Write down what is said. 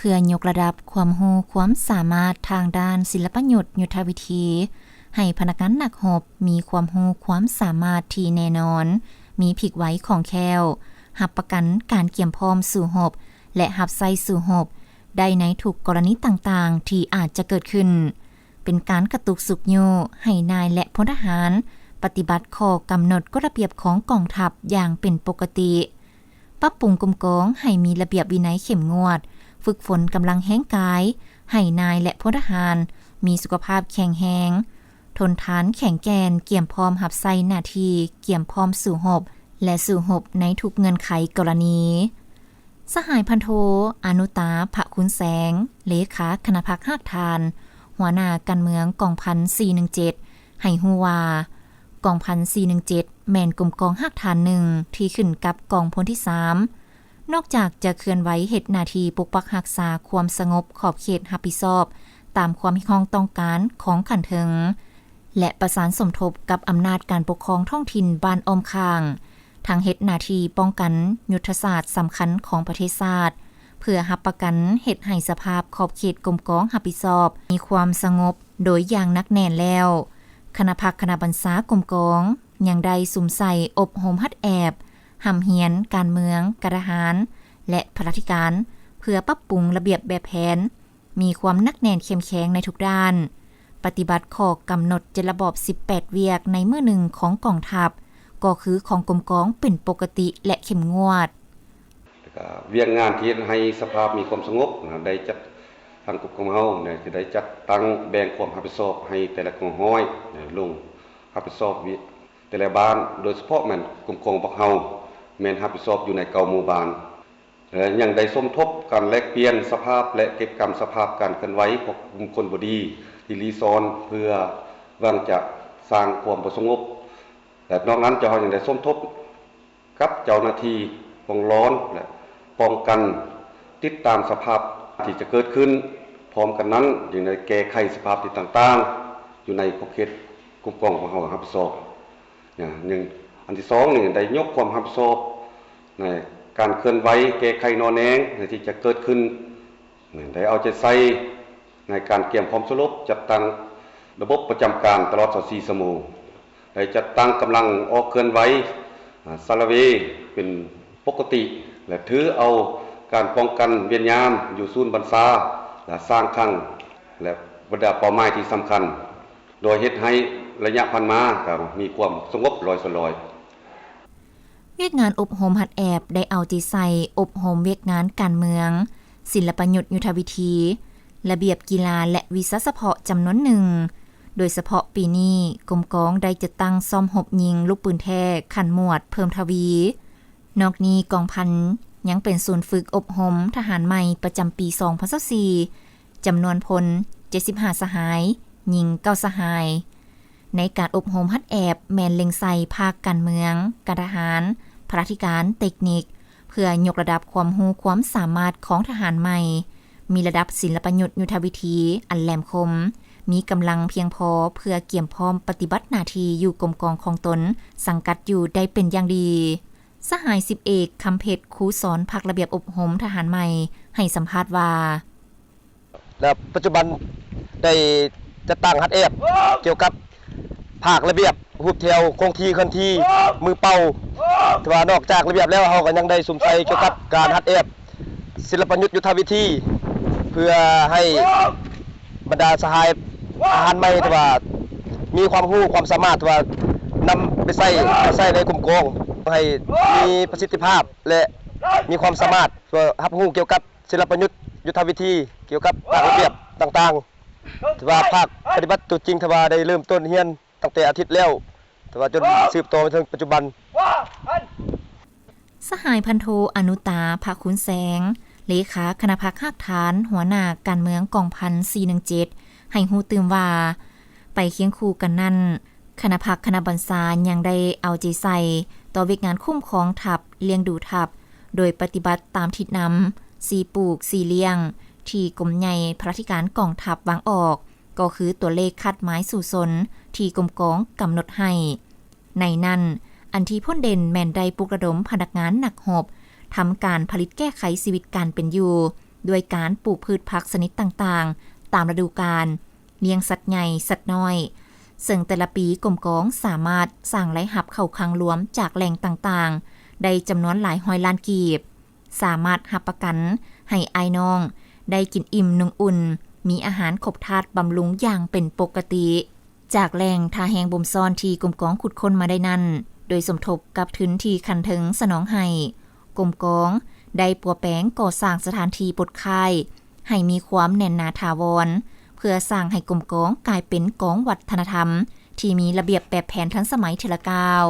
ພື່ອຍົກລະດັບຄວາມຮູ້ຄວາມສາມາດທາງດ້ານສິລະປະຍຸດຍຸດທະວິທີ ໃຫ້ພະນັກງານນັກຮົບມີຄວາມຮູ້ຄວາມສາມາດທີ່ແນ່ນອນ, ມີພິກໄວຄ່ອງແຄ້ວ, ຮັບປະກັນການກຽມພ້ອມສູ້ຮົບ ແລະ ຮັບໃຊ້ສູ້ຮົບໄດ້ໃນທຸກກໍລະນີຕ່າງໆທີ່ອາດຈະເກີດຂຶ້ນ. ເປັນການກະຕຸກຊຸກຍູ້ໃຫ້ນາຍ ແລະ ພົນທະຫານປະຕິບັດຂໍ້ກຳນົດກົດລະບຽບຂອງກອງທັບຢ່າງເປັນປົກກະຕິ. ປັບປຸງກົມກອງໃຫ້ມີລະບຽບວິໄນເຂັ້ມງວດ, ຝຶກຝົນກຳລັງແຮງກາຍໃຫ້ນາຍ ແລະ ພົນທະຫານມີສຸຂະພາບແຂງແຮງ, ທົນທານແຂງແກ່ນ, ກຽມພ້ອມຮັບໃຊ້ໜ້າທີ່, ກຽມພ້ອມສູ້ຮົບ ແລະ ສູ້ຮົບໃນທຸກເງື່ອນໄຂກໍລະນີ. ສະຫາຍພັນໂທ ອະນຸຕາ ພະຄຸນແສງ, ເລຂາຄະນະພັກຮາກຖານ, ຫົວໜ້າການເມືອງກອງພັນສີ່ໜຶ່ງເຈັດ ໃຫ້ຮູ້ວ່າ ກອງພັນສີ່ໜຶ່ງເຈັດ ແມ່ນກົມກອງຮາກຖານໜຶ່ງທີ່ຂຶ້ນກັບກອງພົນທີສາມ. ນອກຈາກຈະເຄື່ອນໄຫວເຮັດໜ້າທີ່ປົກປັກຮັກສາຄວາມສະຫງົບຂອບເຂດຮັບຜິດຊອບຕາມຄວາມຮຽກຮ້ອງຕ້ອງການຂອງຂັ້ນເທິງ ແລະ ປະສານສົມທົບກັບອຳນາດການປົກຄອງທ້ອງຖິ່ນບ້ານອ້ອມຂ້າງ, ທັງເຮັດໜ້າທີ່ປ້ອງກັນຍຸດທະສາດສຳຄັນຂອງປະເທດຊາດ ເພື່ອຮັບປະກັນເຮັດໃຫ້ສະພາບຂອບເຂດກົມກອງຮັບຜິດຊອບມີຄວາມສະຫງົບໂດຍຢ່າງໜັກແໜ້ນແລ້ວ, ຄະນະພັກຄະນະບັນຊາກົມກອງຍັງໄດ້ສຸມໃສ່ອົບຮົມຫັດແອບ, ຮ່ຳຮຽນການເມືອງ, ການທະຫານ ແລະ ພະລາທິການ ເພື່ອປັບປຸງລະບຽບແບບແຜນ, ມີຄວາມໜັກແໜ້ນເຂັ້ມແຂງໃນທຸກດ້ານ, ປະຕິບັດຂໍ້ກຳນົດເຈັດລະບອບສິບແປດວຽກໃນມື້ໜຶ່ງຂອງກອງທັບ, ກໍຄືຂອງກົມກອງເປັນປົກກະຕິ ແລະ ເຂັ້ມງວດ. ແລ້ວກະວຽກງານທີ່ເຮັດໃຫ້ສະພາບມີຄວາມສະຫງົບນະ ໄດ້ຈັດ ທາງກົມກອງເຮົານະ ຈະໄດ້ຈັດຕັ້ງແບ່ງຄວາມຮັບຜິດຊອບໃຫ້ແຕ່ລະກອງຮ້ອຍນະ ລົງຮັບຜິດຊອບວຽກແຕ່ລະບ້ານ, ໂດຍສະເພາະແມ່ນກົມກອງພວກເຮົາແມ່ນຮັບຜິດຊອບຢູ່ໃນເກົ້າໝູ່ບ້ານ. ແລະ ຍັງໄດ້ສົມທົບການແລກປ່ຽນສະພາບ ແລະ ເກັບກຳສະພາບການເຄື່ອນໄຫວຂອງກຸ່ມຄົນບໍ່ດີທີ່ລີ້ຊ່ອນ ເພື່ອຫວັງຈະສ້າງຄວາມບໍ່ສະຫງົບ. ແລະ ນອກນັ້ນເຈົ້າເຮົາຍັງໄດ້ສົມທົບກັບເຈົ້າໜ້າທີ່ປົກປ້ອງ ແລະ ປ້ອງກັນ ຕິດຕາມສະພາບທີ່ຈະເກີດຂຶ້ນ. ພ້ອມກັນນັ້ນ ຍັງໄດ້ແກ້ໄຂສະພາບທີ່ຕ່າງໆ ຢູ່ໃນຂອບເຂດກົມກອງຂອງເຮົາຮັບຜິດຊອບ. ນະ ໜຶ່ງ ອັນທີສອງນີ້ ໄດ້ຍົກຄວາມຮັບຜິດຊອບໃນການເຄື່ອນໄຫວແກ້ໄຂໜໍ່ແນງທີ່ຈະເກີດຂຶ້ນ, ນະ ໄດ້ເອົາໃຈໃສ່ໃນການກຽມພ້ອມສະຫຼົບ, ຈັດຕັ້ງລະບົບປະຈຳການຕະຫຼອດຊາວສີ່ຊົ່ວໂມງ, ໄດ້ຈັດຕັ້ງກຳລັງອອກເຄື່ອນໄຫວ ອາ ສາລະເວເປັນປົກກະຕິ ແລະ ຖືເອົາການປ້ອງກັນວຽນຍາມຢູ່ສູນບັນຊາ ແລະ ສ້າງຄັງ ແລະ ບັນດາເປົ້າໝາຍທີ່ສຳຄັນ. ໂດຍເຮັດໃຫ້ໄລຍະຜ່ານມາກໍມີຄວາມສະຫງົບຮ້ອຍສ່ວນຮ້ອຍ. ວຽກງານອົບຮົມຫັດແອບໄດ້ເອົາໃຈໃສ່ອົບຮົມວຽກງານການເມືອງ, ສິລະປະຍຸດຍຸດທະວິທີ, ລະບຽບກິລາ ແລະ ວິຊາສະເພາະຈຳນວນໜຶ່ງ. ໂດຍສະເພາະປີນີ້, ກົມກອງໄດ້ຈັດຕັ້ງຊ້ອມຮົບຍິງລູກປືນແທ້ຂັ້ນໝວດເພີ່ມທະວີ. ນອກນີ້ກອງພັນຍັງເປັນສູນຝຶກອົບຮົມທະຫານໃໝ່ປະຈຳປີສອງພັນຊາວສີ່ ຈຳນວນພົນເຈັດສິບຫ້າສະຫາຍ, ຍິງເກົ້າສະຫາຍ. ໃນການອົບຮົມຫັດແອບແມ່ນເລັງໃສ່ພາກການເມືອງ, ການທະຫານ, ພະລາທິການ, ເຕັກນິກ ເພື່ອຍົກລະດັບຄວາມຮູ້ຄວາມສາມາດຂອງທະຫານໃໝ່, ມີລະດັບສິລະປະຍຸດຍຸດທະວິທີອັນແຫຼມຄົມ, ມີກຳລັງພຽງພໍເພື່ອກຽມພ້ອມປະຕິບັດໜ້າທີ່ຢູ່ກົມກອງຂອງຕົນສັງກັດຢູ່ໄດ້ເປັນຢ່າງດີ. ສະຫາຍສິບເອກ ຄຳເພັດ ຄູສອນພາກລະບຽບອົບຮົມທະຫານໃໝ່ ໃຫ້ສຳພາດວ່າ ແລະ ປັດຈຸບັນໄດ້ຈັດຕັ້ງຫັດແອບກ່ຽວກັບພາກລະບຽບຮູບແຖວຄົງທີ່ເຄື່ອນທີ່ ມືເປົ່າ. ແຕ່ວ່ານອກຈາກລະບຽບແລ້ວ ເຮົາກໍຍັງໄດ້ສຸມໃສ່ກ່ຽວກັບການຫັດແອບ ສິລະປະຍຸດຍຸດທະວິທີ ເພື່ອໃຫ້ບັນດາສະຫາຍທະຫານໃໝ່ທີ່ວ່າມີຄວາມຮູ້ຄວາມສາມາດທີ່ວ່ານຳໄປໃຊ້ ໃຊ້ໃນກົມກອງ ໃຫ້ມີປະສິດທິພາບ ແລະ ມີຄວາມສາມາດ ເພື່ອຮັບຮູ້ກ່ຽວກັບ ສິລະປະຍຸດ ຍຸດທະວິທີ ກ່ຽວກັບພາກລະບຽບຕ່າງໆ ຖືວ່າພາກປະຕິບັດຕົວຈິງ ຖືວ່າໄດ້ເລີ່ມຕົ້ນຮຽນຕັ້ງແຕ່ອາທິດແລ້ວ ແຕ່ວ່າຈົນສືບຕໍ່ມາເຖິງປັດຈຸບັນ. ສະຫາຍພັນໂທ ອະນຸຕາ ພະຄຸນແສງ, ເລຂາຄະນະພັກຮາກຖານ ຫົວໜ້າການເມືອງກອງພັນສີ່ໜຶ່ງເຈັດ ໃຫ້ຮູ້ຕື່ມວ່າ ໄປຄຽງຄູ່ກັນນັ້ນ, ຄະນະພັກຄະນະບັນຊາຍັງໄດ້ເອົາໃຈໃສ່ຕໍ່ວຽກງານຄຸ້ມຄອງທັບ, ລ້ຽງດູທັບ, ໂດຍປະຕິບັດຕາມທິດນຳ ສີ່ປູກ ສີ່ລ້ຽງ ທີ່ກົມໃຫຍ່ພະລາທິການກອງທັບວາງອອກ, ກໍຄືຕົວເລກຄາດໝາຍສູ້ຊົນທີ່ກົມກອງກຳນົດໃຫ້. ໃນນັ້ນ, ອັນທີ່ພົ້ນເດັ່ນແມ່ນໄດ້ປຸກລະດົມພະນັກງານນັກຮົບ ທຳການຜະລິດແກ້ໄຂຊີວິດການເປັນຢູ່, ດ້ວຍການປູກພືດຜັກຊະນິດຕ່າງໆ ຕາມລະດູການ, ລ້ຽງສັດໃຫຍ່, ສັດນ້ອຍ, ເຊິ່ງແຕ່ລະປີກົມກອງສາມາດສ້າງລາຍຮັບເຂົ້າຄັງລວມຈາກແຫຼ່ງຕ່າງໆ ໄດ້ຈຳນວນຫຼາຍຮ້ອຍລ້ານກີບ, ສາມາດຮັບປະກັນໃຫ້ອ້າຍນ້ອງໄດ້ກິນອີ່ມນຸ່ງອຸ່ນ, ມີອາຫານຄົບທາດບຳລຸງຢ່າງເປັນປົກກະຕິ. ຈາກແຫຼ່ງທ່າແຮງບົ່ມຊ້ອນທີ່ກົມກອງຂຸດຄົ້ນມາໄດ້ນັ້ນ, ໂດຍສົມທົບກັບທຶນທີ່ຂັ້ນເທິງສະໜອງໃຫ້, ກົມກອງໄດ້ປົວແປງກໍ່ສ້າງສະຖານທີ່ປົດຄ້າຍໃຫ້ມີຄວາມແໜ້ນໜາຖາວອນ, ເພື່ອສ້າງໃຫ້ກົມກອງກາຍເປັນກອງວັດທະນະທຳທີ່ມີລະບຽບແບບແຜນທັນສະໄໝເທື່ອລະກ້າວ.